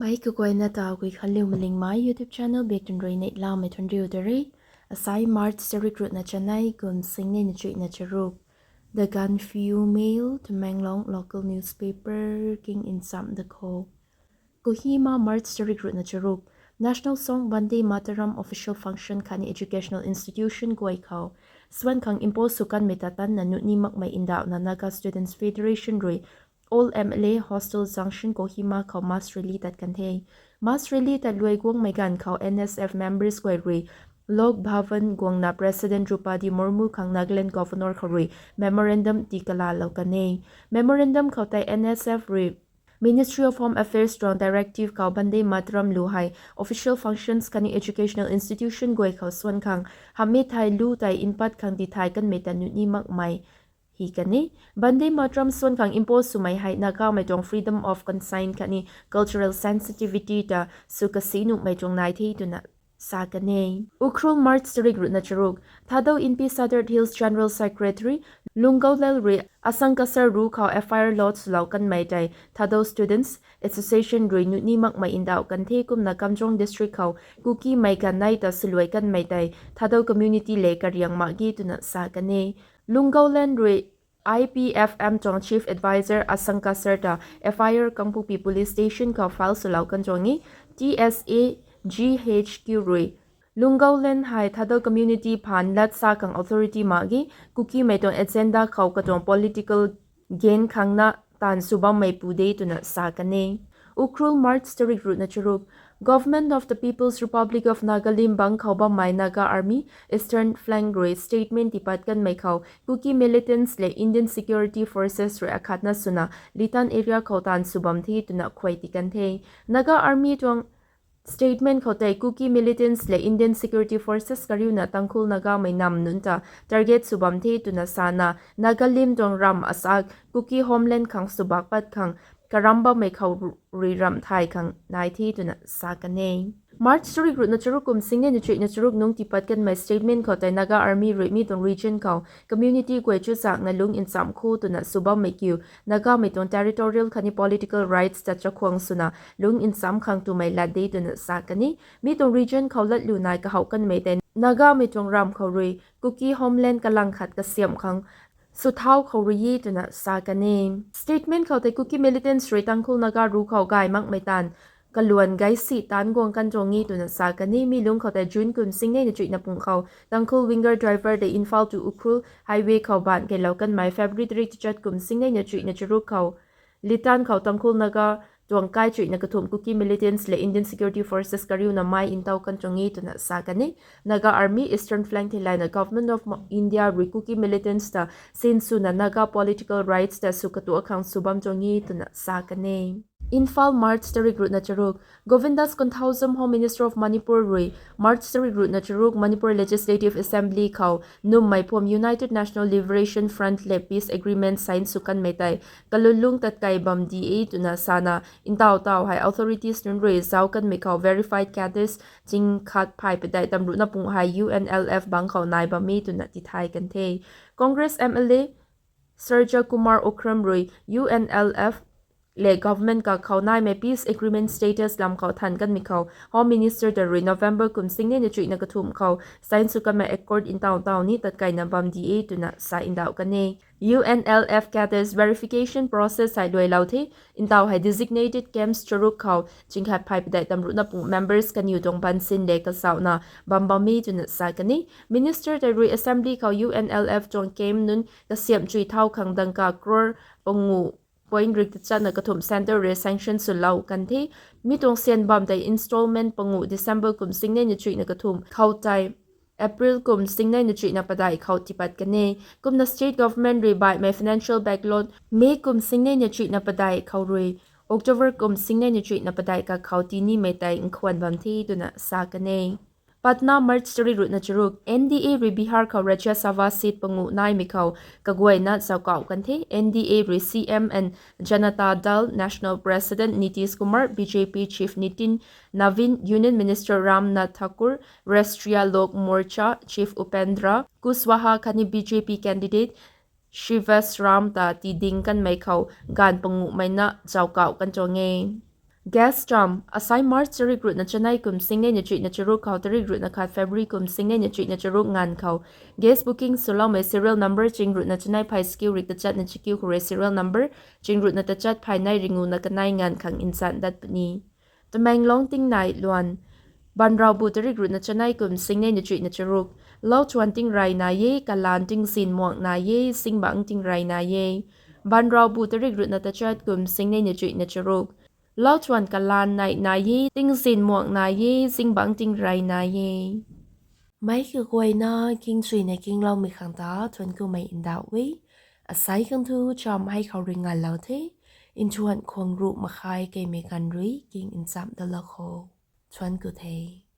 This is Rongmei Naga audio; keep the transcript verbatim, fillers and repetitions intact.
Pai kaguayna ta Guikhanliu Malingmei YouTube channel bak tun rui neihlamei thuanriu ta re. Asai March tarik ruhna chanei kum singnei na chuihna charuk. The Gaanphiu Mail, Tamenglong local newspaper king nchamc da kho. Kohima, March tarik ruhna charuk. National song Vande Mataram official function khatni educational institution guay khou suan khang impose sw kanmei ta tanna nuh ni makmei ndauhna Naga Students Federation rui Old M L A Hostel Junction, Kohima khou mass rally tat kan the. Mass rally tat luai guangmei ganv khou N S F members guay rui Lok Bhavan guangna President Droupadi Murmu khang Nagaland Governor khou rui memorandum tii kalalou kan e. Memorandum khou tei N S F rui Ministry of Home Affairs tuang directive khou Vande Mataram lu hei official functions khatni educational institution guay khou suan khang hamhmei thei lu tei npat khang tithay kanmei ta nuh ni makmei hi kan e. Vande Mataram suan khang impose swmei hei Nagamei tuang freedom of conscience khatni cultural sensitivity ta sw kasi nuhmei tuang nai the twna sa kan e. Ukhrul, March tarik ruhna charuk. Thadou Inpi Sadar Hills General Secretary Lunggaulal rui Asang Kasar ru khou F I R lodge swlou kanmei tei Thadou Students Association rui nuh ni makmei ndauh kan the. Kumna Kamjong District khou Kukimei ganv nei ta swluai kanmei tei Thadou community le kariang mak ge twna sa kan e. Lunggaulal rui I P F M tuang Chief Advisor Asang Kasar ta F I R Kangpokpi Police Station khou file swlou kan tuang e. T S A G H Q rui Lunggaulal hei Thadou community phaan lat sa khang authority mak ge, Kukimei tuang agenda khou katuang political gain khangna taanv sw bammei pu de twna sa kan e. Ukhrul, March tarik ruhna charuk. Government of the People's Republic of Nagalim bang khou bammei Naga Army Eastern Flank rui statement tipat kanmei khou Kuki militants le Indian Security Forces rui akhatna swna Litan area khou taanv sw bam the twna khuay ti kan the. Naga Army tuang statement khou tei Kuki militants le Indian Security Forces kariuna Tangkhul Nagamei nam nunc ta target sw bam the twna sana, Nagalim tuang ramv asak Kuki homeland khang swbak pat khang karam bammei khou ru- rui ramh thay khang nai the twna sa kan e. March tarik ruhna charuk kum singnei na chuihna charuk nungc tiipat kanmei statement khou tei Naga Army rui mi tuang region khou community guay chuzaengna lungc nchamc kho twna sw bammei kiu, Nagamei tuang territorial khatni political rights ta chakhwang swna lungc nchamc khang twmei lat de twna sa kan e. Mi tuang region khou latlu nai kahouh kanmei tei Nagamei tuang ramv khou rui Kuki homeland kalang khat kasiamh khang sw thau khou rui e twna sa kan e. Statement khou tei Kuki militants rui Tangkhul Naga ru khou gay makmei taanv kaluan gay si taanc guang kan tuang e twna sa kan e. Mi lungc khou tei June kum singnei na chuihna pung khou Tangkhul winger driver tei Imphal to Ukhrul highway khou baanc keylou kanmei February tarik tachat kum singnei na chuihna charuk khou Litan khou Tangkhul Naga tuang kai chuihna kathumh Kuki militants le Indian Security Forces kariuna mai ntaw kan tuang e twna sa kan e. Naga Army Eastern Flank theilayna Government of Mo- India rui Kuki militants ta sinswna Naga political rights ta sw katuak khang sw bam tuang e twna sa kan e. Imphal, March tarik ruhna charuk. Govindas Konthoujam, Home Minister of Manipur rui March tarik ruhna charuk Manipur Legislative Assembly khou nummei phum United National Liberation Front le peace agreement sign sw kanmei tei kalun lungc tatkai bam di e twna sana, ntaw taw hei authorities nunc rui zauc kanmei khou verified cadres ching khat phay padeih tamruhna pung hei U N L F bang khou nai bam e twna tithay kan the. Congress M L A Surjya Kumar Ukram rui U N L F le government kakhou naimei peace agreement status lam khou than kanmei khou Home Minister ta rui November kum singnei na chuihna kathumh khou sign sw kanmei accord ntaw taw ni tatkaina bam di e twna sa ndauh kan e. U N L F cadres verification process hei luailou the, ntaw hei designated camps charuk khou ching khat phay padeih tamruhna pung members kaniw tuang bansin le kazauhna bam bam e twna sa kan e. Minister tei rui Assembly khou U N L F tuang camp nunc kasiamh chuy thau khang dangka crore panguh point rik tachatna kathumh centre rui sanction swlou kan the. Mi tuang syan bam tei installment panguh December kum singnei na chuihna kathumh khou tei April kum singnei na chuihna padeih khou tiipat kan e. Kumna state government rui baihmei financial backload May kum singnei na chuihna padeih khou rui October kum singnei na chuihna padeih kakhou tinimei tei nkhwan bam the twna sa kan e. Patna, March tarik ruhna charuk. N D A rui Bihar khou Rajya Sabha seat panguh naimei khou kaguayna zaukauh kan the. N D A rui C M and Janata Dal National President Nitish Kumar, B J P Chief Nitin Navin, Union Minister Ram Nath Thakur, Rashtriya Lok Morcha Chief Upendra Kushwaha khatni B J P candidate Shivas Ram ta tiding kanmei khou gaanv panguhmei na zaukauh kan tuang e. Gas chamv, asai March tarik ruhna chanei kum singnei na chuihna charuk khou tarik ruhna khat February kum singnei na chuihna charuk nganv khou gas booking swloumei serial number ching ruhna chanei phay skiu rik tachat na chakiu khou rui serial number ching ruhna tachat phay nei ringu na kanei nganv khang nchan dat puni. Tamenglong tingnai luan, Banraubu tarik ruhna chanei kum singnei na chuihna charuk. Lauchuan tingrey nai e, kalan tingzin muang nai e, zingbangc tingrey nai e. Banraubu tarik ruhna tachat kum singnei na chuihna charuk. Lauchuan kalan nei nai e, tingzin muang nai e, zingbangc tingrey nai e. Meic kaguayna kingchuina kingloumei khang ta thuanc kumei ndauh e. Asai khang thu chamv hei khou rui nganlou the. Nthuan khwang ruh makhai keimei ganv rui king nchamh dalou kho. Thuanc ku the.